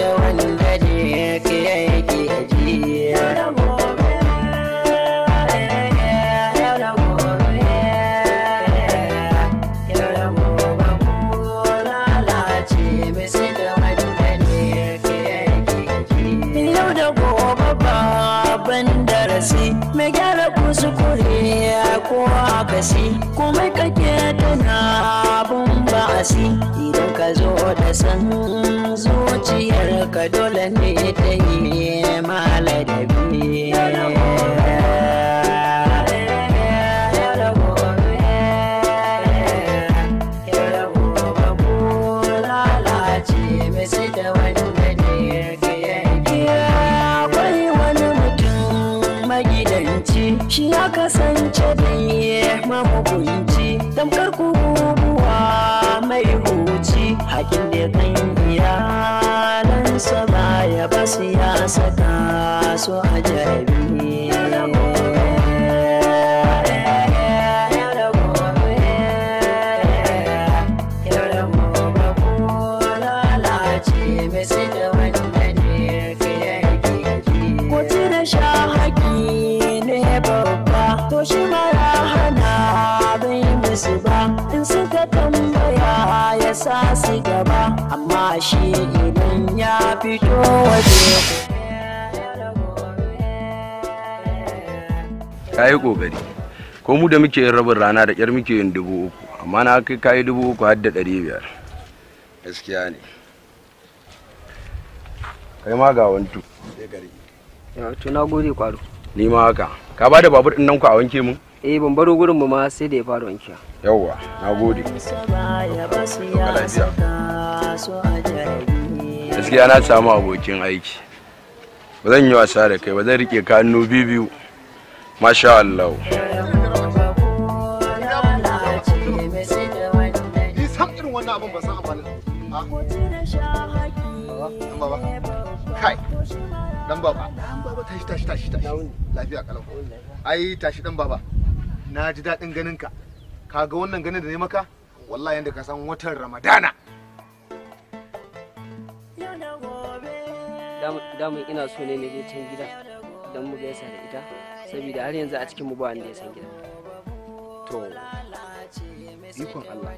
da wanda ne yake ji. Yau da gobe babban darasi mai gyara kuskure ko akasi, komai kake tana abun ba'asi, idan ka zo da san zuciyar ka dole ne ta yi maladabi. Akwai wani mutum magidanci, shi ya kasance da mamugunci, tamkar kubuwa mai huci, hakin da kan iyalansa baya basu ya saka su a jarabi. Ko da sha haƙi ne babba, to shi mara hana bai musu ba, in suka tambaya ya sa su gaba, amma shi idan ya fito waje. Ka yi ƙoƙari. Ko mu da muke yin rabin rana da ƙyar muke yin 3,000, amma na kai ka yi 3,500. Gaskiya ne. Kai ma ga wantu. To na gode kwaro. Ni ma haka. Ka ba da babur ɗin nan ku a wanke mun? Eh, ban baro gurin mu ma sai da ya fara wankewa. Yawwa, na gode. Gaskiya na samu abokin aiki. Ba zan yi wasa da kai ba, zan rike ka hannu biyu. Masha Allah. Ni sam irin wannan abin ban san amfanin. Dan baba. Kai. Dan baba. Dan baba tashi tashi tashi tashi. Lafiya kalau. Ai tashi dan baba. Na ji daɗin ganin ka. Ka ga wannan ganin da ne maka? Wallahi yanda ka san watan Ramadana. Damun ina so ne na je can gida don mu gaisa da ita, saboda har yanzu a cikin mu ba wanda ya san gida. To, ikon Allah.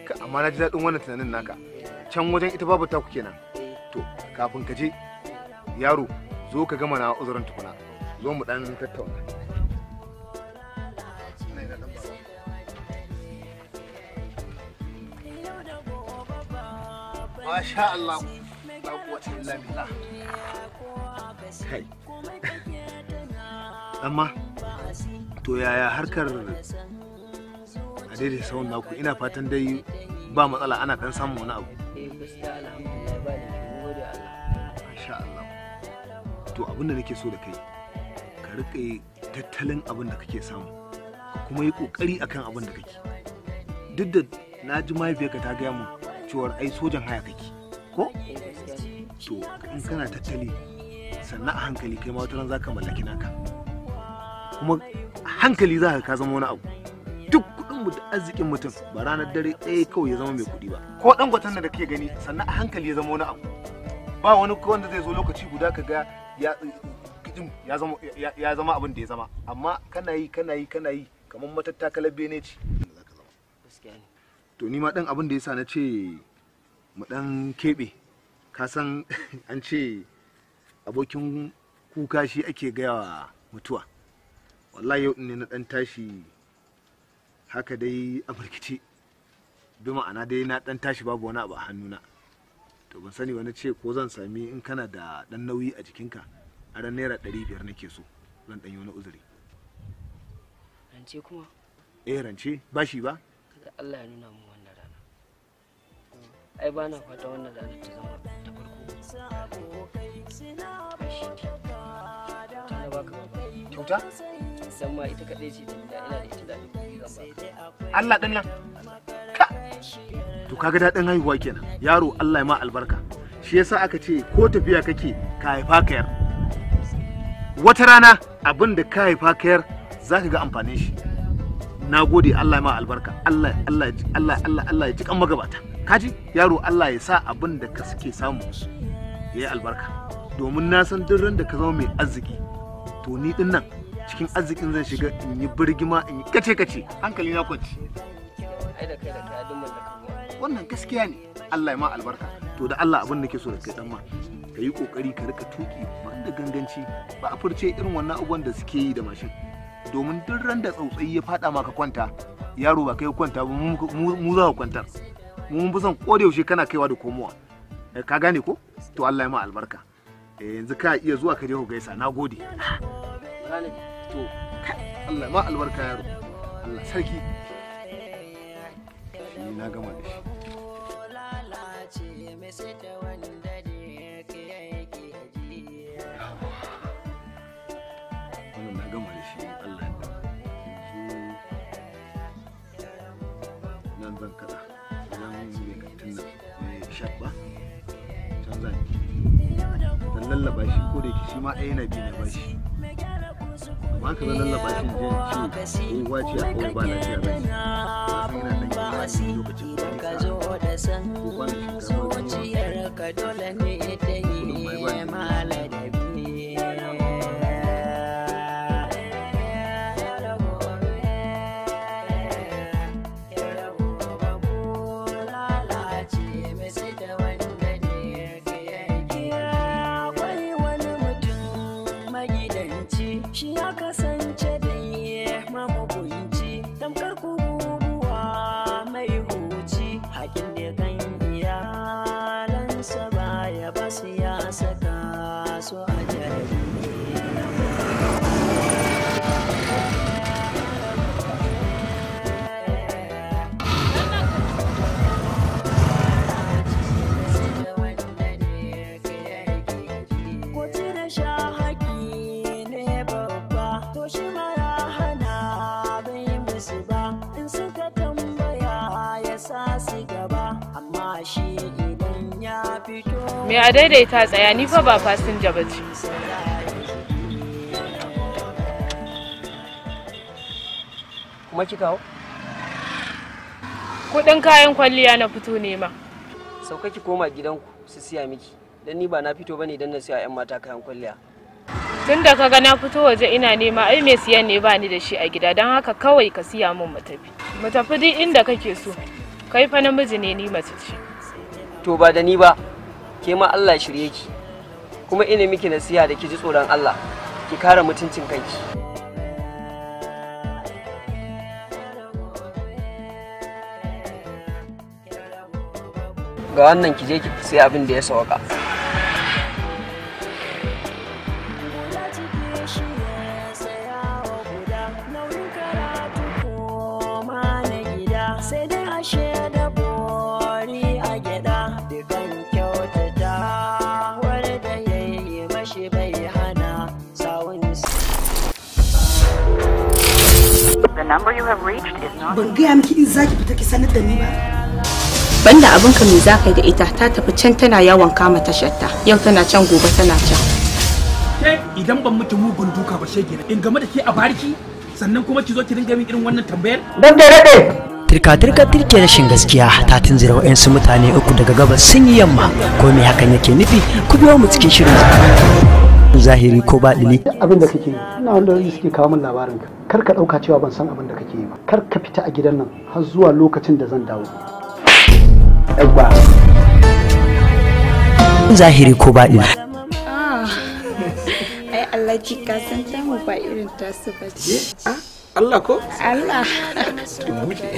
Ka amma na ji daɗin wannan tunanin naka. Can wajen ita babu taku kenan. To, kafin ka je, yaro, zo ka gama na uzurin tukuna. Zo mu ɗan tattauna. Masha Allah. La quwwata illa billah. Kai. Amma to yaya harkar a daidai sahun naku, ina fatan dai ba matsala, ana dan samun wani abu. Eh gaskiya alhamdulillah ba da mun gode Allah. Masha Allah. To abin da nake so da kai, ka riƙe tattalin abin da kake samu, ka kuma yi ƙoƙari akan abin da kake. Duk da na ji mahaifiyarka ta gaya mun cewar ai sojan haya kake, ko? To in kana tattali sannan a hankali kai ma wataran zaka mallaki naka, kuma a hankali za ka zama wani abu. Duk kuɗin mutum arzikin mutum ba ranar dare ɗaya kawai ya zama mai kuɗi ba. Ko ɗan gwatan da kake gani sannan a hankali ya zama wani abu. Ba wani wanda zai zo lokaci guda ka ga ya zama abin da ya zama, amma kana yi kana yi kana yi kamar matattakalar bene ce. To ni ma ɗan abin da yasa na ce mu ɗan keɓe, ka san an ce abokin kuka shi ake gaya wa mutuwa. Wallahi yau ne na ɗan tashi haka dai a firkice, bi ma'ana dai na ɗan tashi babu wani abu a hannuna. To ban sani wani ce ko zan sami in kana da ɗan nauyi a jikinka, a ran naira 500 nake so, zan ɗan yi wani uzuri. Rance kuma? Eh rance, bashi ba? Kada Allah ya nuna mu wannan rana. Ai ba na fata wannan ranar ta zama ta farko. Ta na baka baba. Kyauta? Dan ma ita kaɗai ce da ina da ita da 2,000 zan baka. Allah ɗin nan. Ka! To kaga daɗin haihuwa kenan. Yaro Allah ya ma albarka. Shi yasa aka ce ko tafiya kake ka haifa kayar. Wata rana abin da ka haifa kayar za ka ga amfanin shi. Na gode, Allah ya ma albarka. Allah Allah Allah Allah Allah ya ji kan magabata. Kaji yaro, Allah ya sa abin da ka suke samu ya yi albarka, domin na san duk ran da ka zama mai arziki to ni din nan cikin arzikin zan shiga in yi birgima in yi kace kace, hankali na kwanci. Ai da kai da kai duk mallaka. Wannan gaskiya ne. Allah ya ma albarka. To da Allah abin da ke so da kai dan ma, ka yi kokari ka rika tuki ba da ganganci ba, a furce irin wannan abubuwan da suke yi da mashin, domin duk ran da tsautsayi ya fada maka kwanta yaro, ba kai kwanta ba, mu za ka kwantar. Mu mun fi son ko da yaushe kana kaiwa da komowa. Ka gane ko? To Allah ya ma albarka. Yanzu ka iya zuwa ka je ku gaisa. Nagode. To Allah ya ma albarka yaro. Allah sarki. Shi na gama da shi. Wannan na gama da shi, Allah ya yanzu nan zan kada idan mai kantin nan mai shak ba can zan dan lallaba shi, ko da yake shi ma ɗaya yana bi na bashi, amma ka zan lallaba shi in je in ce uwa ce a kawai ba lafiya ba ne, na san yana ɗan yi lokacin da ka zo da san zuciyarka dole ne ta yi maladabi. Akwai wani mutum magidanci, shi ya kasance da mamugunci, tamkar kububuwa mai huci, hakin da kan iyalansa baya basu ya saka su a jarabi. Ko cire sha haƙi ne babba, to shi ma ya hana bai musu ba, in suka tambaya ya sa su gaba, amma shi idan ya fito. Me a daidaita tsaya, ni fa ba fasinja ba ce. Kuma kika hau? Kuɗin kayan kwalliya na fito nema. Sauka ki koma gidanku su siya miki. Dan ni ba na fito bane dan na siya 'yan mata kayan kwalliya. Tun da kaga na fito waje ina nema, ai mai siyan ne ba ni da shi a gida, don haka kawai ka siya min mu tafi. Mu tafi duk inda kake so. Kai fa namiji ne, ni mace ce. To ba da ni ba, ke ma Allah ya shirye ki. Kuma ina miki nasiha da ki ji tsoron Allah, ki kare mutuncin kanki. Ga wannan ki je ki sai abin da ya sawaka. Guda ciki shi ya saya wa guda, nauyin karatu koma na gida, sai dai ashe da bori a gyada, dukan kyautata wanda ya yi mashi bai hana sawun. The number you have reached is not. Ban gaya miki in zaki fita ki sanar da ni ba. Banda abinka me za ka yi da ita, ta tafi can tana yawon kama tasharta, yau tana can gobe tana can. Ke idan ban mutu mugun duka ba shege in game da ke a bariki, sannan kuma ki zo ki dinga min irin wannan tambayar. Turka-turka turke rashin gaskiya ta tunzura wa'yansu mutane uku daga gabas sun yi yamma. Ko me hakan yake nufi? Ku biyo mu cikin shirin Zahiri ko Baɗini. Abin da kake yi, ina wanda suke kawo min labarin ka, kar ka dauka cewa ban san abin da kake yi ba. Kar ka fita a gidan nan har zuwa lokacin da zan dawo. Yawwa. Zahiri ko Baɗini. Ai Allah ji ka san tamu ba irin tasu ba ce. Allah ko? Allah.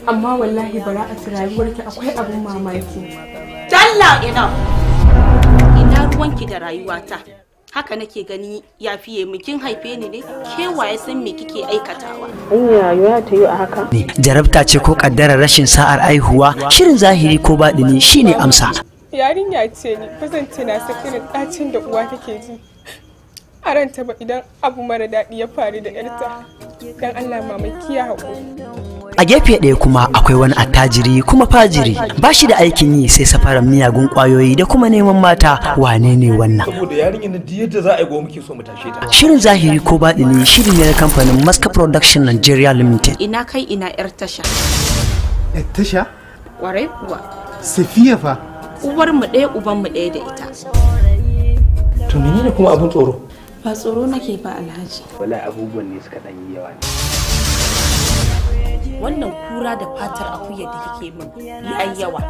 Amma wallahi bara'atu rayuwarki akwai abin mamaki. Dalla ina. Ina ruwanki da rayuwata. Haka nake gani ya fiye min, kin haife ni ne, ke waye san me kike aikatawa. Rayuwa ta yi a haka. Jarabta ce ko kaddarar rashin sa'ar aihuwa? Shirin Zahiri ko Baɗini shine amsa. Yarinya ce ni, ba zan ce na san irin ɗacin da uwa take ji a ranta ba idan abu mara daɗi ya faru da 'yarta. Dan Allah mama ki ya haƙuri. A gefe ɗaya kuma akwai wani attajiri kuma fajiri, ba shi da aikin yi sai safaran miyagun ƙwayoyi da kuma neman mata. Wane ne wannan? Saboda yarinyar nan duk yadda za a yi gobe muke so mu tashe ta. Shirin Zahiri ko Baɗini shiri ne na kamfanin Maska Production Nigeria Limited. Ina kai ina 'yar tasha. Tasha? Kwarai kuwa. Safiya fa. Uwar mu ɗaya uban mu ɗaya da ita. To menene kuma abun tsoro? Ba tsoro nake ba Alhaji. Wallahi abubuwan ne suka dan yi yawa ne. Wannan kura da fatar akuyar da kike min yayi yawa.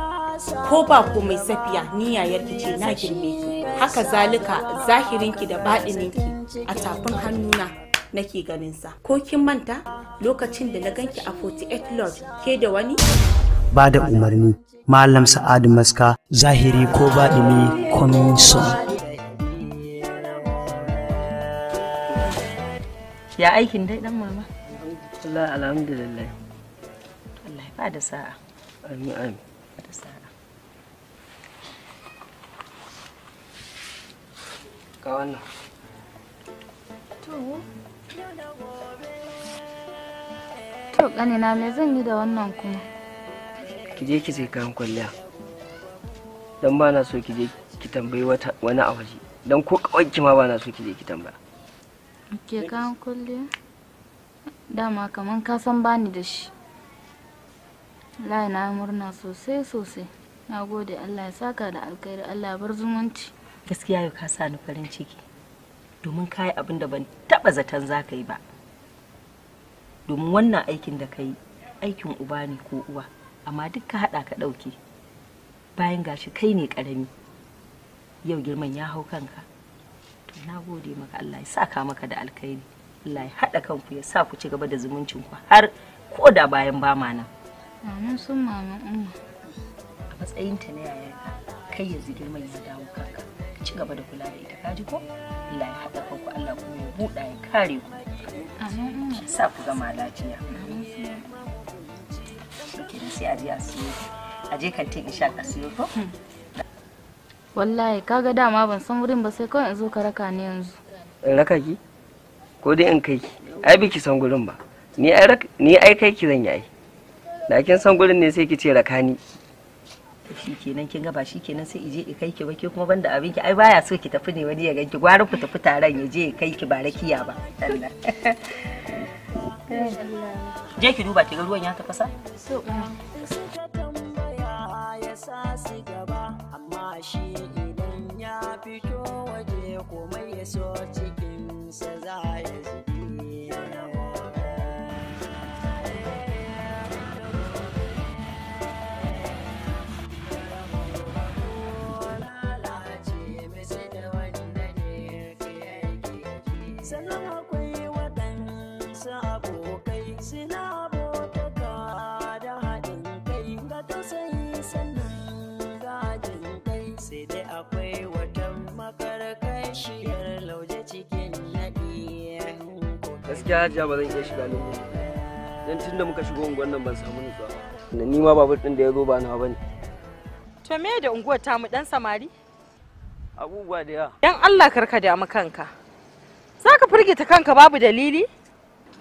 Ko ba komai Safiya ni yayarki ce na girme ki. Haka zalika zahirinki da baɗininki a tafin hannuna nake ganin sa. Ko kin manta lokacin da na ganki a 48 Lodge ke da wani? Ba da umarni Malam Sa'adu Maska, zahiri ko baɗini coming soon. Ya aikin dai dan mama? Allah alhamdulillah. Allah ya bada sa'a. Amin amin. Bada sa'a. Ga wannan. To ƙanina me zan yi da wannan kuma? Ki je ki sai kayan kwalliya. Dan ba na so ki je ki tambayi wani a waje. Dan ko kawai ma ba na so ki je ki tambaya. Ke kayan kwalliya? Dama kaman ka san bani da shi. Wallahi na murna sosai sosai. Na gode Allah ya saka da alkhairi, Allah ya bar zumunci. Gaskiya yau ka sa ni farin ciki. Domin ka yi abin da ban taɓa zaton za ka yi ba. Domin wannan aikin da ka yi, aikin uba ne ko uwa, amma duk ka haɗa ka ɗauke. Bayan gashi kai ne ƙarami. Yau girman ya hau kanka. To na gode maka, Allah ya saka maka da alkhairi. Allah ya haɗa kanku ya sa ku ci gaba da zumuncinku har ko da bayan ba ma nan. Amin sun mama umma. A matsayinta na yayarka, kai yanzu girman ya dawo kanka. Ka ci gaba da kula da ita, ka ji ko? Allah ya haɗa kanku, Allah kuma ya buɗa ya kare ku. Amin umma. Ya sa ku gama lafiya. Kenan sai a je a siyo. A je kantin Ishaq a siyo ko? Wallahi kaga dama ban san wurin ba sai kawai in zo ka raka ni yanzu. In raka ki? Ko dai in kai ki? Ai biki san gurin ba. Ni ai kai ki zan yi ai. Da kin san gurin ne sai ki ce raka ni. Shi kenan kin ga ba shi kenan sai ije i kai ki ba, ke kuma banda abin ki ai baya so ki tafi ne wani ya ganki, gwara ku tafi taron ya je ya kai ki ba rakiya ba. Allah. Je ki duba ki ga ruwan ya tafasa? So umma. Ya sa su gaba amma shi idan ya fito waje komai ya so cikinsa za ya zubi. Sannan akwai waɗansu abokai suna abotaka da haɗin kai ga tausayi sannan ga jin kai, sai dai akwai wata makarkashiyar lauje cikin naɗi. Gaskiya Hajiya ba zan iya shiga lungu. Dan tun da muka shigo unguwar nan ban samu nutsuwa ba. Da ni ma babur ɗin da ya zo ba nawa bane. To me da unguwar tamu dan samari? Abubuwa da yawa. Dan Allah karka damu kanka. Za ka firgita kanka babu dalili?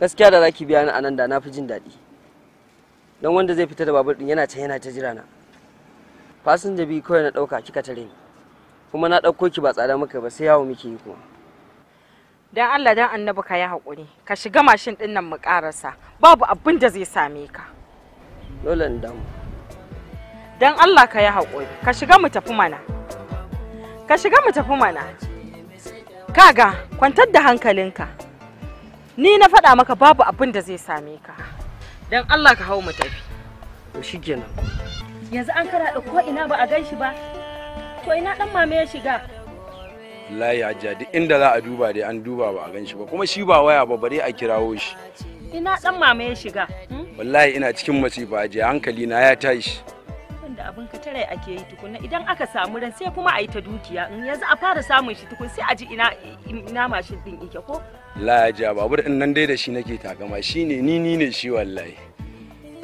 Gaskiya da zaki biya ni anan da na fi jin daɗi. Don wanda zai fita da babur ɗin yana can yana ta jira na. Fasinja biyu kawai na ɗauka kika tare ni. Kuma na ɗauko ki ba tsada muka ba sai yawo muke yi kuma. Dan Allah dan Annabi ka yi haƙuri. Ka shiga mashin ɗin nan mu ƙarasa. Babu abin da zai same ka. Dole in damu. Dan Allah ka yi haƙuri. Ka shiga mu tafi mana. Ka shiga mu tafi mana. Kaga kwantar da hankalinka. Ni na faɗa maka babu abin da zai same ka. Dan Allah ka hau mu tafi. To shikenan. Yanzu an karaɗa ko ina ba a gan shi ba. To ina ɗan mame ya shiga? Wallahi Hajiya duk inda za a duba dai an duba ba a gan shi ba, kuma shi ba waya ba bare a kirawo shi. Ina ɗan mame ya shiga? Wallahi ina cikin masifa Hajiya, hankali na ya tashi. Wanda abin ka tare ake yi tukuna, idan aka samu ran sai kuma a yi ta dukiya. In yanzu a fara samun shi tukun sai a ji ina ina mashin din ike ko? Wallahi Hajiya babur din nan dai da shi nake takama, shine ni ne shi wallahi.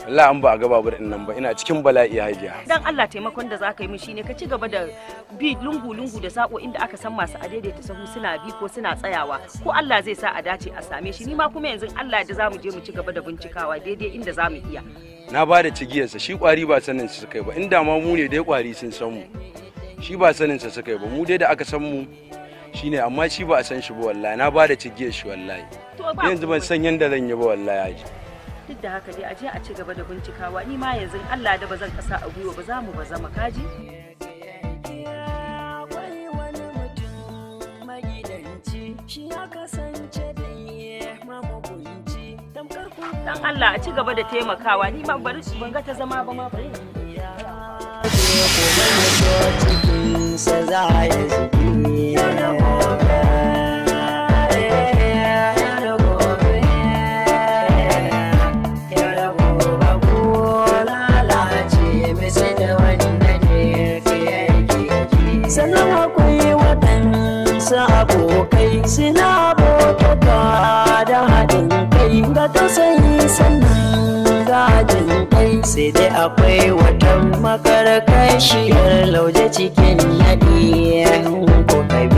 Wallahi an ba a ga babur din nan ba ina cikin bala'i Hajiya. Dan Allah taimakon da zaka yi min shine ka ci gaba da bi lungu lungu da sako inda aka san masu adaidaita sahu suna bi ko suna tsayawa, ko Allah zai sa a dace a same shi. Ni ma kuma yanzu Allah da zamu je mu ci gaba da bincikawa daidai inda zamu iya. Na ba da cigiyarsa, shi kwari ba sanin su suka yi ba, inda ma mu ne dai kwari sun san mu. Shi ba sanin sa suka yi ba, mu dai da aka san mu shine, amma shi ba a san shi ba wallahi. Na ba da cigiyar shi wallahi. Yanzu ban san yanda zan yi ba wallahi Hajiya. Duk da haka dai a je a ci gaba da bincikawa, ni ma yanzu Allah da ba zan kasa a gwiwa ba, za mu ba zama kaji. Akwai wani mutum magidanci, shi ya kasance da mamugunci tamkar ku. Dan Allah a ci gaba da taimakawa, ni ma bari ban ga ta zama ba ma, bari. Cikinsa za ya zubi yau da gobe, yau da gobe, yau da gobe ko lalace bisa da wanda ne ke yake. Sannan akwai waɗansu abokai suna abotaka da haɗin kai, ga tausayi sannan gajin kai, sai dai akwai wata makarkashiyar lauje cikin naɗi ko.